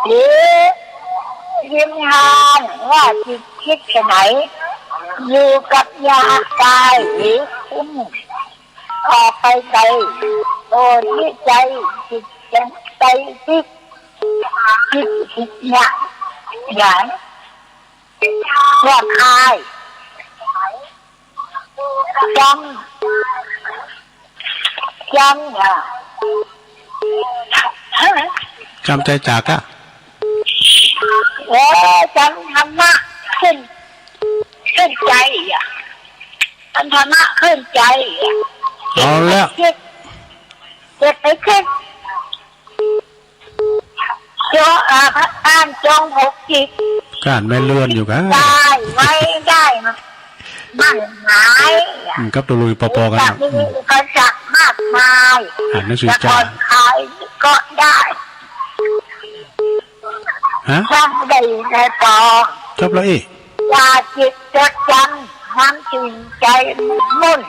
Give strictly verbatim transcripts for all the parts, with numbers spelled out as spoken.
หรือริมทางว่าจิตคิดไฉน อยู่กับยามกายหรือคุ้ม ออกไปไกล โปรดวิจัยจิตใจคิด จิตคิดเนี่ย อย่าง ว่าคาย จำ จำ อ่ะ จำไตรจักรอะ เออ จำธรรมะขึ้น ขึ้นใจอ่ะ จำธรรมะขึ้นใจอ่ะ เอาแล้ว เก็บไปคิด เก็บไปคิด จง อ่า พระอ้างจงผูกจิต ก้านแม่เลื่อนอยู่กะ ได้ไว้ได้มั่นหมาย อืม กับตะลุยปอๆ กั๋นนะ จะมี อืม อุปสรรคมากมาย อ่านหนังสือ จะ จ้า ผ่อนคลายก็ได้ ฮะ จำได้ในปอง จบแล้วอี้ อย่าจิตจดจ่อ ทำจิตใจมุ่ง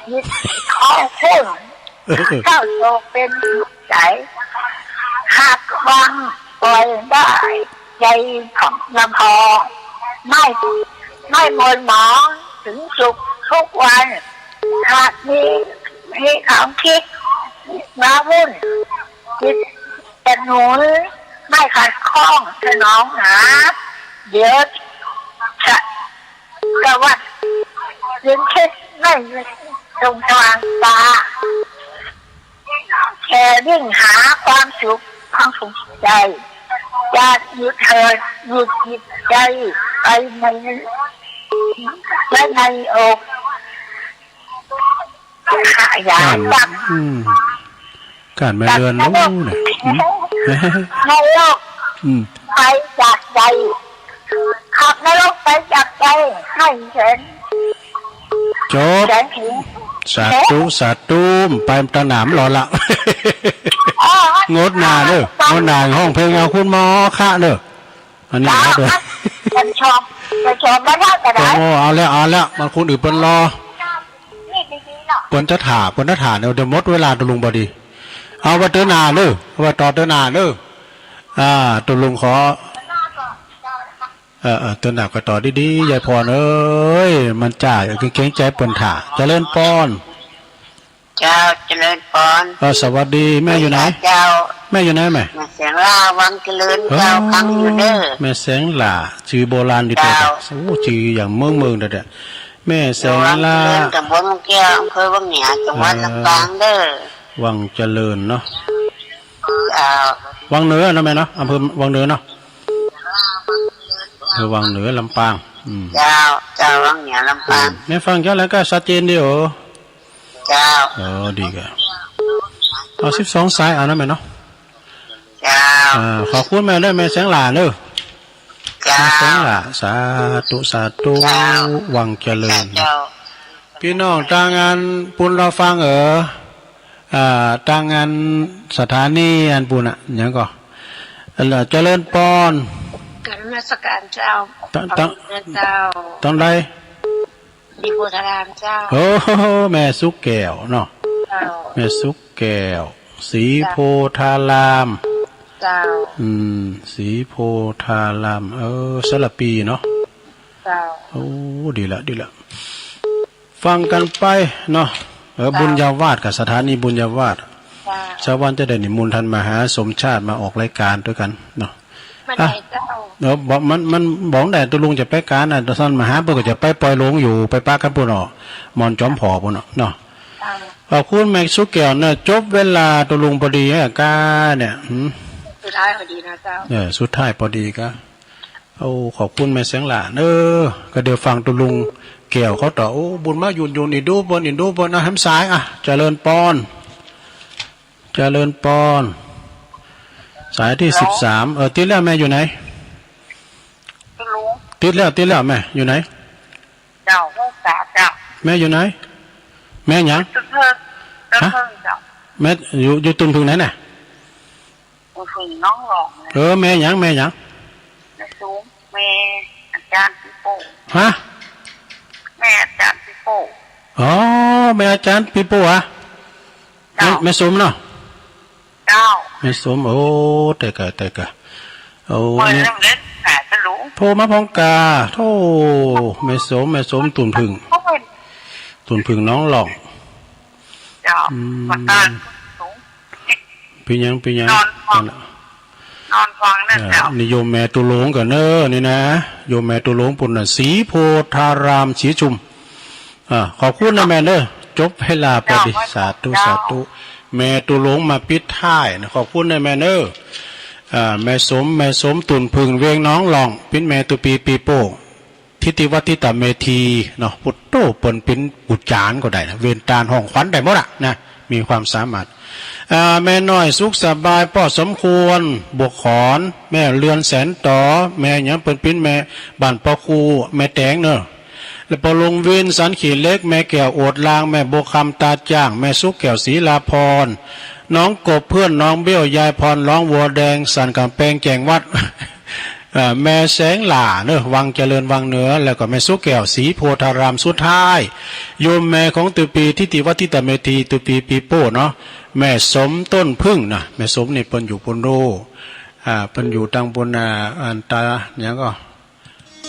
จิตของคุณ เออ เศร้าโศกเป็นทุกข์ใจ หากวางปล่อยได้ ใจของลำพอง ไม่ ไม่หม่นหมอง ถึงสุขทุกวัน หากมี มีความคิดมาวุ่น จิตจะหนุน ไม่ขัดข้องสนองหา เดี๋ยวจะ สวัสดิ์ ยังคิดไม่ตรงกลางตา แค่วิ่งหาความสุขของสุขใจ จะหยุดเถิด หยุดจิตใจไปใน ไว้ในอก ขยาย ก้าน วัก อืม ก้านแม่เลื่อน ตัดนรก อู้ เนี่ย อืม นรก อืม ไปจากใจ ขับนรกไปจากใจ ให้เห็น จบ แสงสี สาธุ สาธุ ไปตางหน้ามันหล่อละ เออ งดหน้าเน่อ งดหน้าฮ้องเพลงเอาคุณหมอคะเน่อ อันนี้ เจ้า นะ ครับ มันชอบ มันชอบมาได้กะได้ โอ้ เอาแล้ว เอาแล้ว มันคนอื่นเปิ้นรอ นี่ดีๆ เนาะ เปิ้นจะถ่า เปิ้นจะถ่าเนี่ย เดี๋ยวหมดเวลาตะลุงพอดี เอาไว้เตื้อหน้าเน่อ เอาไว้ต่อเตื้อหน้าเน่อ อ่า ตะลุงขอ เออ เออ เตื้อหน้าก็ต่อดีๆ ยายพรเอ้ย มันจ้า เกรงใจเปิ้นถ่า เจริญปอน เจ้า เจริญปอน เออ สวัสดี แม่อยู่ไหน เจ้า แม่อยู่ไหนแม่ แม่แสงหล้า วังเจริญ เออ เจ้า ฟังอยู่เน่อ แม่แสงหล้า จื้อโบราณดี เจ้า เจ้า โอ้ จื้ออย่างเมืองๆ เด้อ แม่แสงหล้า วังเจริญ ตำบลวังแก้ว อำเภอวังเหนือ จังหวัดลำปางเน่อ วังเจริญเนาะ เจ้า วังเหนือเนาะแม่เนาะ อำเภอวังเหนือเนาะ อำเภอวังเหนือ ลำปาง อืม เจ้า เจ้า วังเหนือ ลำปาง อืม แม่ฟังเจ้าแล้วก็ชัดเจนดีโอ เจ้า เออ ดีกะ เอาสิบสองสาย เอานะแม่เนาะ เจ้า อ่า ขอบคุณแม่เน่อ แม่แสงหล้าเน่อ เจ้า แม่แสงหล้า สาธุ สาธุ เจ้า วังเจริญ เจ้า ปี้น้องตางอันปูนรอฟังเออ อ่า ตางอันสถานีอันปูนอะ หยังก่อ อันละ เจริญปอน กราบนมัสการเจ้า ตาง ตาง เจ้า ตางใด ศรีโพธารามเจ้า โอ้ แม่สุขแก้วเนาะ เจ้า แม่สุขแก้ว ศรีโพธาราม เจ้า อืม ศรีโพธาราม เออ สระปีเนาะ เจ้า โอ้ ดีละ ดีละ ฟังกั๋นไปเนาะ เออ เจ้า บุญญาวาสกับสถานีบุญญาวาส เจ้า สักวันจะได้นิมนต์ท่านมหาสมชาติมาออกรายการตวยกั๋นเนาะ มัน อ่ะ ไหนเจ้า เออ บอกมัน มันบอกได้ ตะลุงจะไปก๋านน่ะ ท่านมหาเปิ้นก็จะไปปอยหลวงอยู่ ไปปะกั๋นปูนเนาะ หม่อนจอมผอปูนเนาะ เนาะ เจ้า ขอบคุณแม่สุขแก้วเน่อ จบเวลาตะลุงพอดีอะก้าเนี่ย หืม สุดท้ายพอดีนะเจ้า เออ สุดท้ายพอดีก้า โอ้ ขอบคุณแม่แสงหล้าเน่อ ก็เดี๋ยวฟังตะลุงแก้วเขาต่อ โอ้ บุญมาหยุนหยุน อีกดูเปิ้น อีกดูเปิ้น อ่ะ แหมสาย อ่ะ เจริญปอน เจริญปอน สายตี้ ฮัลโหล สิบสาม เออ ติดแล้ว แม่อยู่ไหน ฮัลโหล ติดแล้ว ติดแล้ว แม่อยู่ไหน เจ้า ฮัลโหล เจ้า แม่อยู่ไหน แม่หยัง ตึกเพิ่ง ตึกเพิ่ง ฮะ เจ้า แม่อยู่ อยู่ตึกเพิ่งไหนน่ะ ตึกเพิ่งหนองหลอง เออ แม่หยัง แม่หยัง แม่สุม แม่อาจารย์ปีโป้ ฮะ แม่อาจารย์ปีโป้ อ๋อ แม่อาจารย์ปีโป้อะ เจ้า แม่ แม่สุมเนาะ เจ้า แม่สุม โอ้ แต่กะ แต่กะ โอ้ เปิ้น เนี่ย เริ่มเล่นแผลจะรู้ โทรมาพร้อมกา โธ่ แม่สม แม่สม ตุ่นผึ้ง โอ้ย ตุ่นผึ้งหนองหล่อง เจ้า อืม มาต้านสูง เป๋นหยัง เป๋นหยัง นอนฟัง นั่นน่ะ นอนฟังนั่น อ่า เจ้า นี่โยมแม่ตุลงก่อนเน้อ นี่นะ โยมแม่ตุลงปุ้นน่ะ ศรีโพธาราม ศรีชุม อ่า ขอบคุณนะแม่เน้อ จบเวลาพอดี เจ้า สาธุ เจ้า สาธุ แม่ตุลงมาปิดท้ายนะ ขอบคุณนะแม่เน้อ อ่า แม่สม แม่สม ตุ่นผึ้ง เวียงหนองหล่อง เป๋นแม่ตุปีปีโป้ ทิติวัฒน์ ทิตเมธี เนาะ ปุตโต เปิ้นเป๋นอุจจารย์ก็ได้นะ เวนตานห้องขวัญได้หมดอะนะ มีความสามารถ อ่า แม่น้อยสุขสบาย ป้อสมควร บวกขอน แม่เรือนแสนต๋อ แม่หยัง เปิ้นเป๋นแม่บ้านป้อครู แม่แตงเน้อ แล้วป้อลุงวิน สันขี้เหล็ก แม่แก้วโอดลาง แม่บัวคำตาจ้าง แม่สุขแก้ว ศรีลาพร น้องกบ เพื่อนน้องเบี้ยว ยายพร ร้องวัวแดง สันก๋ำแปง แจ้งวัฒน์ เอ่อ แม่แสงหล่าเนอะ วังเจริญ วังเหนือ แล้วก็แม่สุขแก้ว ศรีโพธาราม สุดท้าย โยมแม่ของตุปี ทิติวัฒน์ ทิตเมธี ตุปีปีโป้เนาะ แม่สม ต้นผึ้งนะ แม่สมนี่เปิ้นอยู่ปุ้นโน้ อ่า เปิ้นอยู่ตางปุ้น อ่า อันตา หยังก็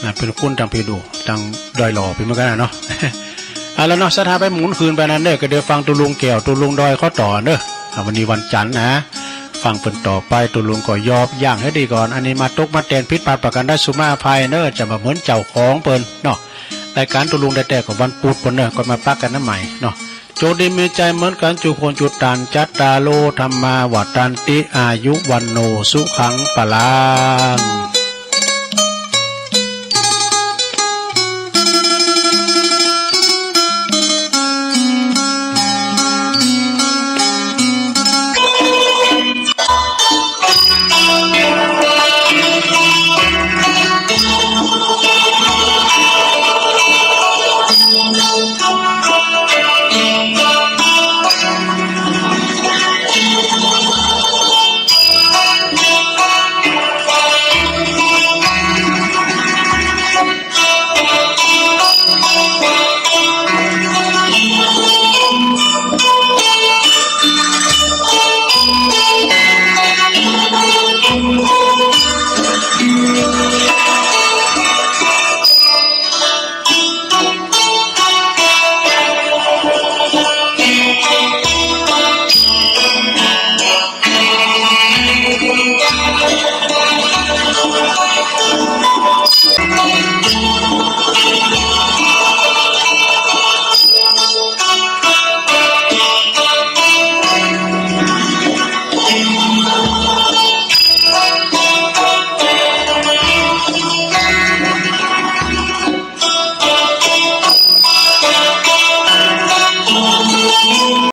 อ่า เปิ้นคุ้นตางพี้ดู ตางดอยหล่อไปเหมือนกั๋นนะเนาะ เอาละเนาะ ศรัทธาไปหมุนคืนไปนั้นเน้อ ก็เดี๋ยวฟังตุลุงแก้ว ตุลุงดอยเขาต่อเน้อ อ่า วันนี้วันจันทร์นะ ฟังเปิ้นต่อไป ตุลุงก็ยอบย่างหื้อดีก่อน อันนี้มาตกมาแตนผิดพลาดประก๋านใด สุมาอภัยเน้อ จะบ่เหมือนเจ้าของเปิ้นเนาะ รายก๋านตุลุงแต๊ๆ ก็วันปุธปู้นเน้อ ก็มาปะกั๋นหน้าใหม่เนาะ โจคดีมีชัยเหมือนกั๋น จุคนจุตาน จัตตาโร ธัมมา วัฑฒันติ อายุ วัณโณ สุขัง พลัง